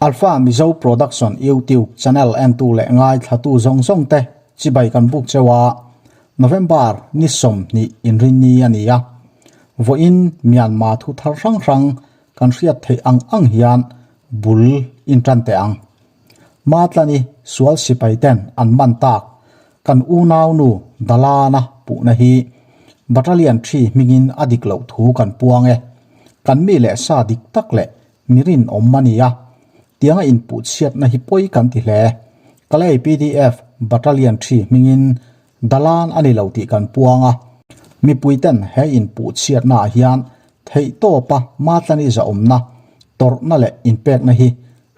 Alpha Mizo Production YouTube channel entu leh ngaithlatu zawng zawng te chibai kan buk cheu a, November ni 20 inrinni a ni a. Vawiin Myanmar thu thar hrang hrang kan hriat theih ang ang hian bul in tan teh ang. Matlani sual sipai ten an man tak kan unaunu Dalana puhna hi Battalion thi hmingin a dik loh thu kan puang e. Kan mi leh sa dik tak leh mi rinawm a ni a, tianga inpuh chhiatna hi pawi kan ti hle. Kalay pdf Battalion thi hmingin Dalan a ni lo tih kan puang a, mipuiten he inpuh chhiatnaah hian theihtawpa Matlani zahawmna, tawrhna leh inpekna hi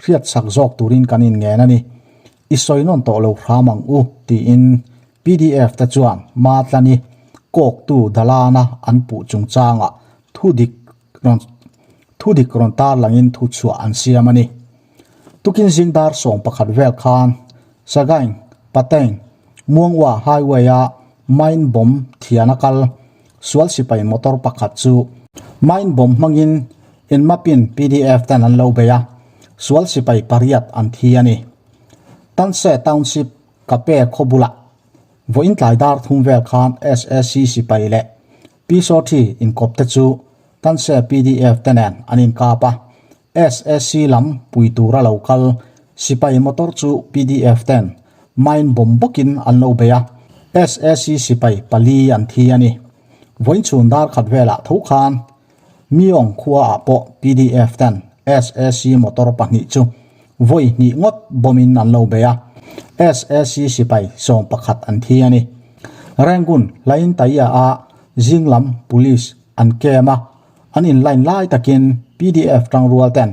hriatsak zawk turin kan inngen a ni. I sawi nawn tawh lo hram ang u tiin pdf te chuan Matlani kawktu Dalana an puh chungchangah thudik rawn thudik rawn tarlangin thuchhuah an siam a ni. Tukin zing dar 11 vel khan Sagaing, Pateng, Muangwa Highway-a mine bomb thiana kal sual sipai motor pakhat chu mine bomb hmangin inmapin pdf ten an lo bei a, sual sipai pariat an thi a ni. Tanse Township Kape khaw bulah vawiin tlai dar 3 vel khan SAC sipai leh Pisawthi inkawp te chu Tanse pdf te nen an inkap a, SAC lam pui tura lo kal sipai motor chu pdf ten mine bomb bawkin an lo bei a, SAC sipai pali an thi a ni. Vawiin chhun dar khat velah tho khan Myong khuaah pawh pdf ten SAC motor pahnih chu vawi hnih ngawt bomb-in an lo bei a, SAC sipai 11 an thi a ni. Rangoon Hlaintaiya-a zinglam police an kem a, an inline lai takin pdf tangrual ten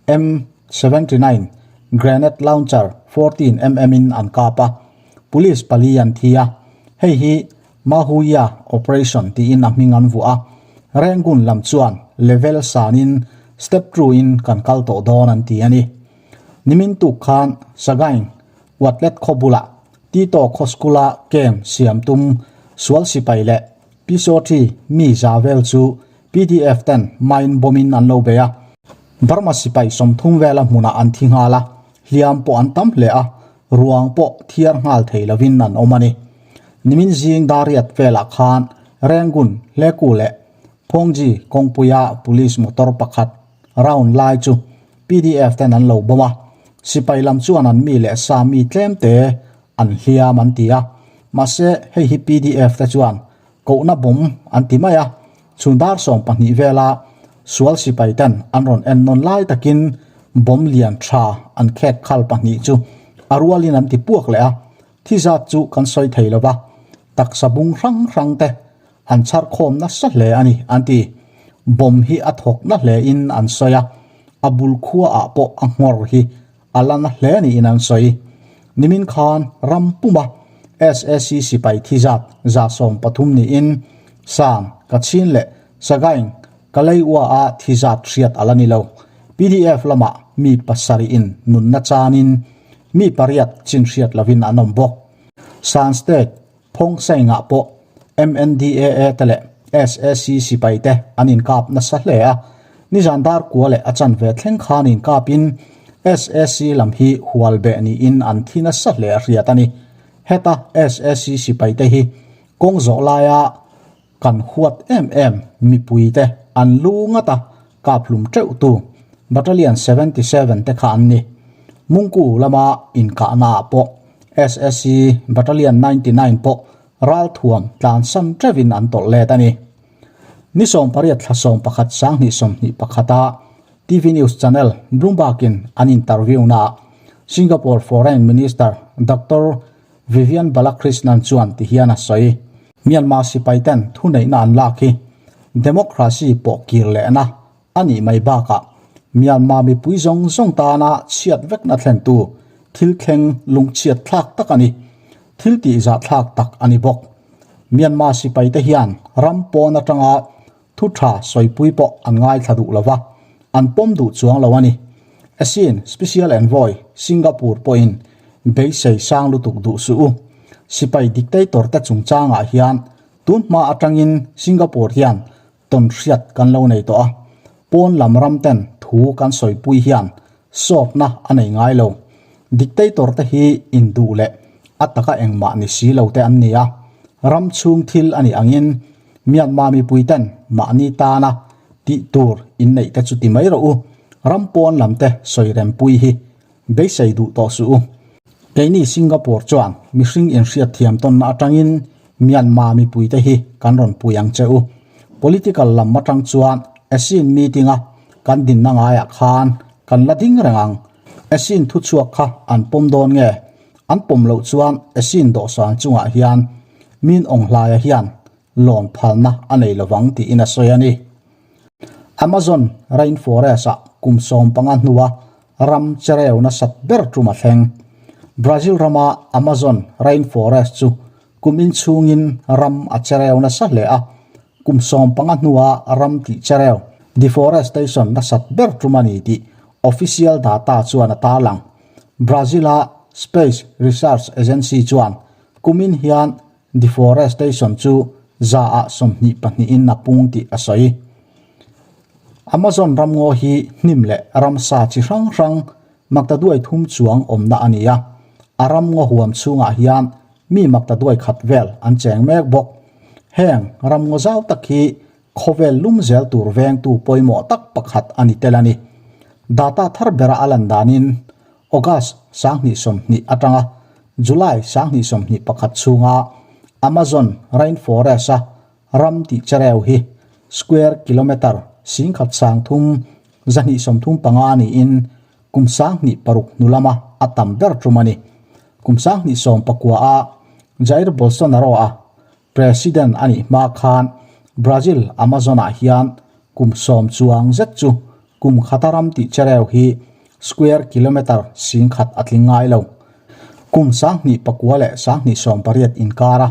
M79 grenade launcher 14 mm in an kap a, police pali an thi a, hei hi Mahuia operation tiin a hming an vuah a, Rangoon lam chuan level sanin step two in kan kal tawh dawn an ti a ni. Nimin tuk khan Sagaing Watlet khaw bulah Tito khaw school-a camp siam tum sual sipai leh Pisawthi mi za vel chu pdf ten mine bomb-in an lo bei a, Burma sipai 30 vela hmunah an thi nghal a, hliam pawh an tam hle a, ruang pawh thiar nghal thei lovin an awm a ni. Nimin zing dariat velah khan Rangoon, Hleku leh Phongji kawngpuia police motor pakhat round lai chu pdf ten an lo bomb a, sipai lam chuan an mi leh sa mi tlem te an hliam an ti a, mahse hei hi pdf te chuan kohna bomb an ti mai a, chhun dar 12 vela sual sipai ten an rawn en nawn lai takin bomb lian tha an khek khal pahnih chu a rualin an ti puak leh a, thi zat chu kan sawi thei lova, taksa bung hrang hrang te an chhar khawm nasa hle a ni an ti. Bomb hi a thawk na hle in an sawi a, a bul khua ah pawh a nghawr hi a la na hle niin an sawi. Nimin khan ram puma SAC sipai thi zat 130 niin San, Kachin leh Sagaing, Kaleiwa a thi zat hriat a la ni lo. Pdf lamah mi pasarih in nunna chanin mi pariat chin hriat lovin an awm bawk. Shan State Phawng Saingah pawh MNDAA te leh SAC sipai te an inkap nasa hle a, nizan dar kua leh a chanve thleng khan inkapin SAC lam hi hual beh niin an thi nasa hle a hriat a ni. Heta SAC sipai te hi kawng zawh laia kan huat em em mipui te an lu ngat a kap hlum teuh tu Battalion 77 te kha an ni. Mungku lama inkahna ah pawh SSC Battalion 99 pawh ral thuam tlan san teuhin an tawlh let a ni. Ni 18 thla 11 2021 a TV News Channel Bloomberg in an interview naah Singapore Foreign Minister Doctor Vivian Balakrishnan chuan ti hian a sawi. Myanmar sipai ten thuneihna an lak hi democracy pawh kir lehna a nih mai bakah Myanmar mipui zawng zawng tana chhiat vekna thlentu thil thleng lungchhiat thlak tak a ni. Thil tihzah thlak tak a ni bawk. Myanmar sipai te hian ram pawn atanga thu tha sawipui pawh an ngaithla duh lova, an pawm duh chuang lo a ni. Asin Special Envoy Singapore pawhin beisei sang lutuk duh suh u. Sipai dictator te chungchangah hian tun hma atangin Singapore hian tawn hriat kan lo nei tawh a, pawn lam ram ten thu kan sawipui hian Sawtna a nei ngai lo. Dictator te hi induh leh a taka engmah ni si lo te an ni a. Ram chhung thil a nih angin Myanmar mipui ten mahni tana tih tur inneih te chu ti mai rawh u. Ram pawn lam te sawi rempui hi beisei duh tawh suh u. Keini Singapore chuan mihring inhriat thiam tawnna atangin Myanmar mipui te hi kan rawn pui ang che u. Political lam atang chuan ASEAN meeting a kan dinna ngaiah khan kan la ding reng ang. ASEAN thuchhuak kha an pawm dawn nge? An pawm loh chuan ASEAN dawhsan chungah hian Min Aung Hlaia hian lawn phalna a nei lovang tiin a sawi a ni. Amazon rainforest-ah kum 15 hnua ram chereu nasat ber tum a thleng. Brazil rama Amazon rainforest chu kum inchhungin ram a chereu nasa hle a, kum 15 hnua ram tih chereu, deforestation, nasat ber tum a ni tih official data chuan a tarlang. Brazil-a Space Research Agency chuan kumin hian Deforestation chu 24% in a pung tih a sawi. Amazon ramngaw hi hnim leh ramsa chi hrang hrang maktaduai thum chuang awmna a ni a, a ramngaw huam chhungah hian mi maktaduai khat vel an cheng mek bawk. Heng ramngaw zau tak hi khawvel lum zel tur vengtu pawimawh tak pakhat a ni tel a ni. Data thar bera a lan danin August 2020 atanga July 2021 chhunga Amazon rainforest-a ram tih chereu hi square kilometre 1,335 niin kum 2006 hnu lama a tam ber tum a ni. Kum 2019-a Jair Bolsonaro-a President a nih hma khan Brazil Amazon-ah hian kum 10 chuang zet chu kum khata ram tih chereu hi square kilometre 10,000 a tling ngai lo. Kum 2009 leh 2018 inkara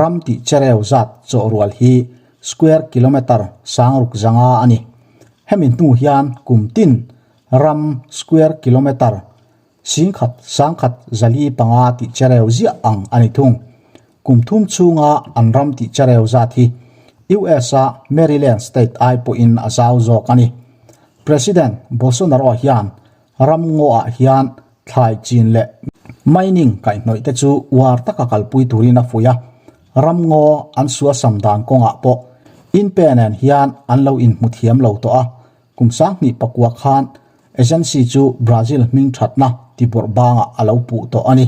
ram tih chereu zat chawh rual hi square kilometre 6,500 a ni. Hemi hnu hian kum tin ram square kilometre 1,145 tih chereu ziah ang a ni thung. Kum thum chhunga an ram tih chereu zat hi US-a Maryland state ai pawhin a zau zawk a ni. President Bolsonaro hian ram ngawah hian thlai chin leh mining kaihhnawih te chu uar taka kalpui turin a fuih a, ram ngaw an suasam dan kawngah pawh inpe nen hian an lo inhmu thiam lo tawh a, Kum 2009 khan agency chu Brazil hming thatna tibawrh bangah a lo puh tawh a ni.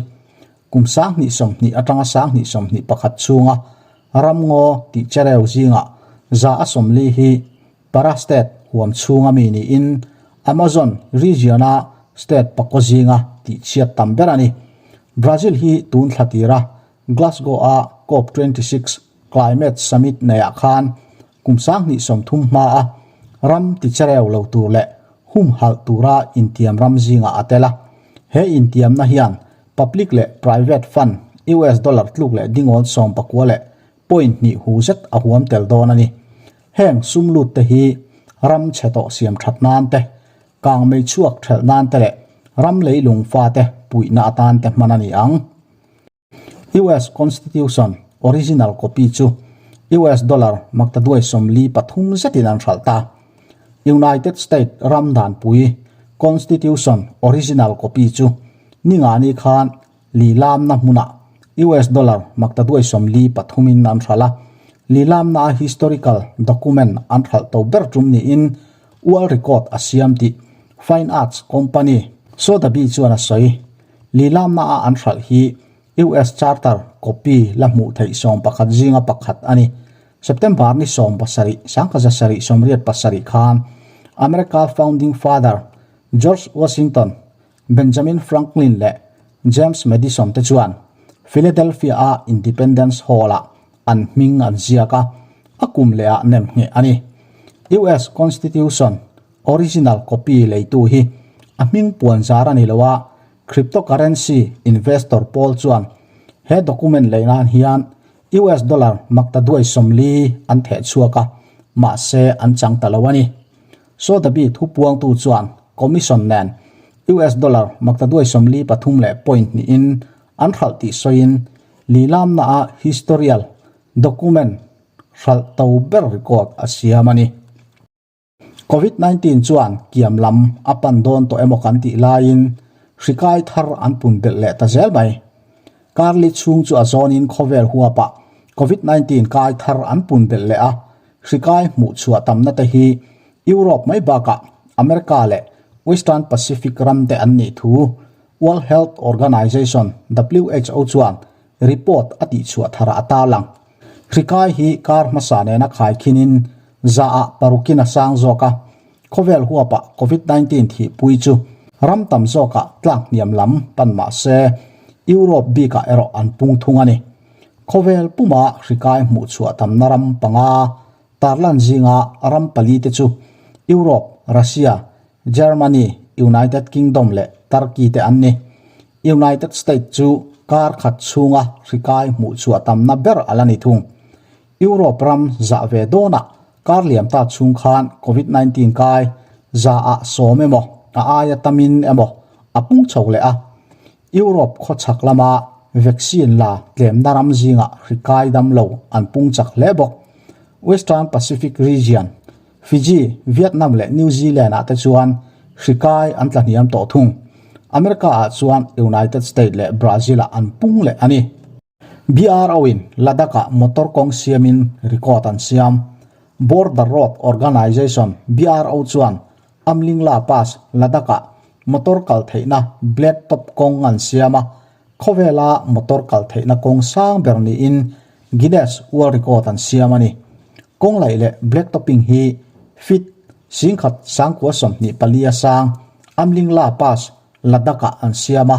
Kum 2020 atanga 2021 chhunga ramngaw tih chereu zingah 40% hi Para State huam chhunga mi niin Amazon region-a state pakua zinga tih chhiat tam ber a ni. Brazil hi tun thla tira Glasgow-a COP 26 Climate Summit neiah khan Kum 2030 hmaa ram tichereu lo tur leh humhalh tura intiam ram zingah a tel a. He intiamna hian public leh private fund US dollar tluk leh dingawn 19 leh point hnih hu zet a huam tel dawn a ni. Heng sum lut te hi ram chhe tawh siam that nan te, kang mei chhuak thelh nan te leh ram leilung fate puihna atan te hman a ni ang. US Constitution original copy chu US dollar maktaduai 43 zetin an hralh ta. United States ram danpui Constitution original copy chu ningani khan lilamna hmunah US dollar maktaduai 43 in an hralh a. Lilamna historical document an hralh to ber tum niin world record a siam tih Fine Arts Company Sotheby chuan a sawi. Lilamna a an hralh hi US Charter copy la hmuh theih 11 zinga pakhat a ni. September ni 17, 1787 khan America Founding Father George Washington, Benjamin Franklin leh James Madison te chuan Philadelphia-a Independence Hall-ah an hming an ziak a, a kum lehah nem ngheh a ni. US Constitution Original copy leitu hi a hming puan zar a ni lo a, cryptocurrency investor pawl chuan he document lei nan hian US dollar maktaduai 40 an theh chhuak a, mahse an chang ta lo a ni. Sotheby thupuangtu chuan commission nen US dollar maktaduai 43 leh point hnihin an hralh tih sawiin lilamna a historial document hralh to ber record a siam a ni. Covid 19 chuan kiam lam a pan dawn tawh emaw kan tih laiin hri kai thar an pun belh leh ta zel mai. Karli chhung chu a zawnin khawvel huapah Covid 19 kai thar an pun belh leh a, hri kai hmuh chhuah tamna te hi Europe mai bakah America leh Western Pacific ram te an nih thu World Health Organization, who, chuan report a tihchhuah tharah a tarlang. Hri kai hi kar hmasa nena khaikhinin zaah parukin a sang zawk a, khawvel huapah Covid 19 thihpui chu ram tam zawkah tlak hniam lam pan mah se Europe bikah erawh an pung thung a ni. Khawvel puma hri kai hmuh chhuah tamna ram panga tarlan zinga ram pali te chu Europe, Russia, Germany, United Kingdom leh Turkey te an ni. United States chu kar khat chhunga hri kai hmuh chhuah tamna ber a la ni thung. Europe ram zah ve dawnah kar liam ta chhung khan Covid 19 kai zaah sawm emaw a aia tamin emaw a pung chho leh a. Europe khawchhak lama vaccine la tlemna ram zingah hri kai dam lo an pung chak hle bawk. Western Pacific region, Fiji, Vietnam leh New Zealand ah te chuan hri kai an tla hniam tawh thung. America ah chuan United States leh Brazil ah an pung leh a ni. BRO in Ladakh ah motor kawng siamin record an siam. Border Road Organization, BRO, chuan Amlingla Pass, Ladakh ah motor kal theihna black top kawng an siam a, khawvela motor kal theihna kawng sang ber niin Guinness World Record an siam a ni. Kawng laih leh black topping hi feet 10,000 sangkua 24 a sang Amlingla Pass, Ladakh ah an siam a,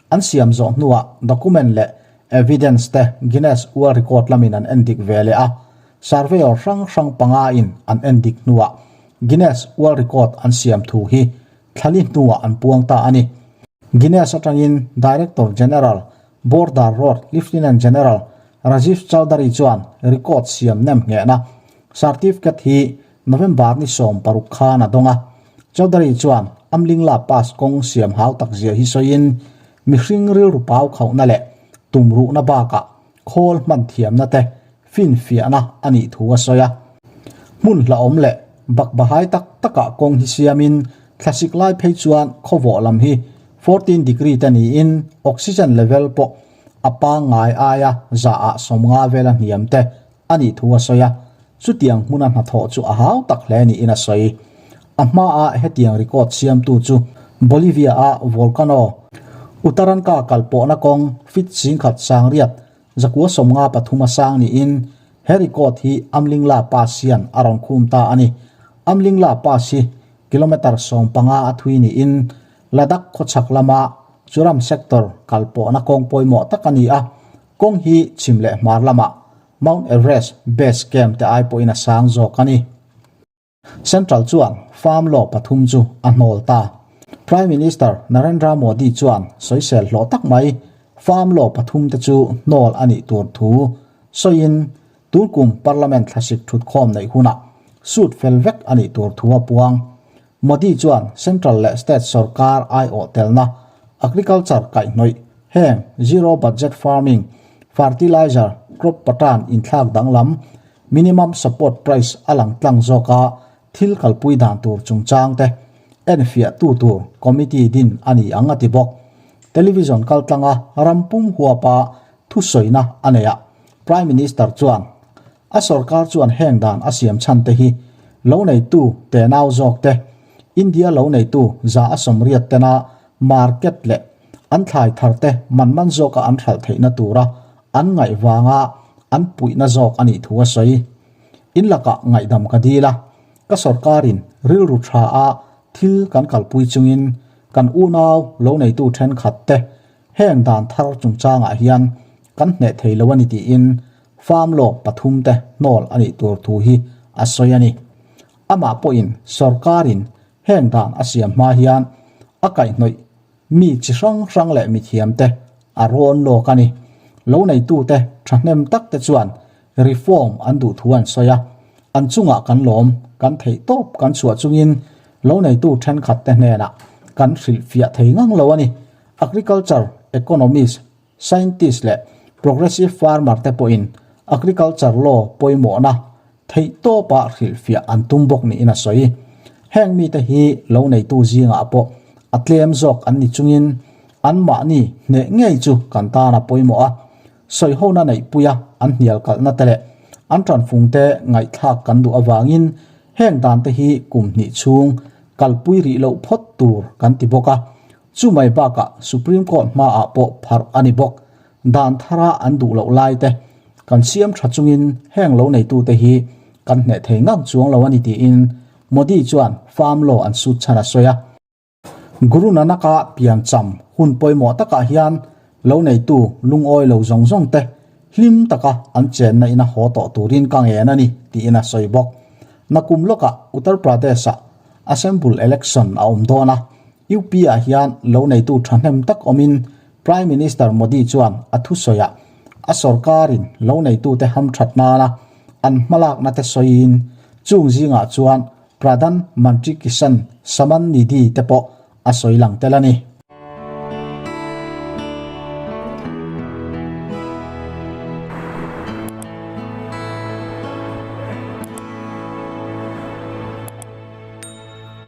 an siam zawh hnuah document leh evidence te Guinness World Record lamin an endik ve leh a, surveyor hrang hrang panga in an endik hnuah Guinness World Record an siam thu hi thlali hnuah an puang ta a ni. Guinness atangin Director General, Border Road Lieutenant General Rajiv Chaudhary chuan record siam nem nghehna certificate hi November ni 16 khan a dawng a. Chaudhary chuan Amlingla Pass kawng siam hau tak zia hi sawiin mihring rilru pau khauhna leh tumruhna bakah khawl hman thiamna te finfiahna a nih thu a sawi a. Hmun hlauhawm leh bakbahai tak takah kawng hi siamin thlasik lai phei chuan khawvawh lam hi 14 degree te niin oxygen level pawh a pangngai aia zaah 50 vela hniam te a nih thu a sawi a, chutiang hmuna hnathawh chu a hau tak hle niin a sawi. A hmaa hetiang record siamtu chu Bolivia-a volcano Utaranka kalpawhna kawng feet 10,000 sangriat zakua 53 a sang niin he record hi Amlingla Pass hian a rawn khum ta a ni. Amlingla Pass hi kilometre 15 a thui niin Ladakh khawchhak lama Churam sector kalpawhna kawng pawimawh tak a ni a, Kawng hi chhim leh hmar lamah Mount Everest Base Camp te ai pawhin a sang zawk a ni. Central chuan Farm Law pathum chu a hnawl ta. Prime Minister Narendra Modi chuan sawisel hlawh tak mai Farm Law pathum te chu hnawl a nih tur thu sawiin tunkum Parliament thlasik thutkhawm neih hunah suit fel vek a nih tur thu a puang. Modi chuan Central leh State sorkar aiawh telna Agriculture kaihhnawih heng Zero Budget Farming, Fertilizer, Crop Pattern inthlak danglam, Minimum Support Price a lang tlang zawka thil kalpui dan tur chungchang te enfiah tu tur Committee din a ni ang a ti bawk. Television kaltlanga ram pum huapa thusawina a nei a, Prime Minister chuan A sorkar chuan heng dan a siam chhan te hi lo neitu tenau zawk te, India lo neitu za a sawmriat tena market leh an thlai thar te man man zawka an hralh theihna tura an ngaih vanga an puihna zawk a nih thu a sawi. In lakah ngaihdam ka dil a, ka sorkarin rilru tha a thil kan kalpui chungin kan unau lo neitu thenkhat te heng dan thar chungchangah hian kan hneh thei lo a ni tiin Farm law pathum te hnawl a nih tur thu hi a sawi a ni. Amah pawhin sorkarin heng dan a siam hma hian a kaihhnawih mi chi hrang hrang leh mithiam te a rawn lawk a ni. Lo neitute thahnem tak te chuan reform an duh thu an sawi a, an chungah kan lawm, kan theih tawp kan chhuah chungin lo neitu thenkhat te hnenah kan hrilhfiah thei ngang lo a ni. Agriculture economist Scientist leh progressive farmer te pawhin agriculture law pawimawhna theihtawpa hrilhfiah an tum bawk niin a sawi. Heng mite hi lo neitu zingah pawh a tlem zawk an ni chungin anmahni hneh ngei chu kan tan a pawimawh a. Sawihona neihpuia an hnial kalhna te leh an tanfungte ngaihthlak kan duh avangin heng dante hi kum hnih chhung kalpui rih loh phawt tur kan ti bawk a. Chumai bakah Supreme Court hmaah pawh pharh a ni bawk. Dan thara an duh loh lai te kan siam tha chungin heng lo neitute hi kan hneh thei ngang chuang lo a ni tiin Modi chuan farm law an sut chhan a sawi a. Guru Nanak-a piancham hun pawimawh takah hian lo neitu lungawi lo zawng zawng te hlim taka an chenna ina haw tawh turin ka ngen a ni tiin a sawi bawk. Nakum lawkah Uttar Pradesh-ah Assembly election a awm dawn a, UP-ah hian lo neitu thahnem tak awmin Prime Minister Modi chuan a thusawiah a sorkarin lo neitute hamthat nana an hmalakna te sawiin chung zingah chuan Pradhan Mantri Kisan Samman Nidhi te pawh a sawi lang tel a ni.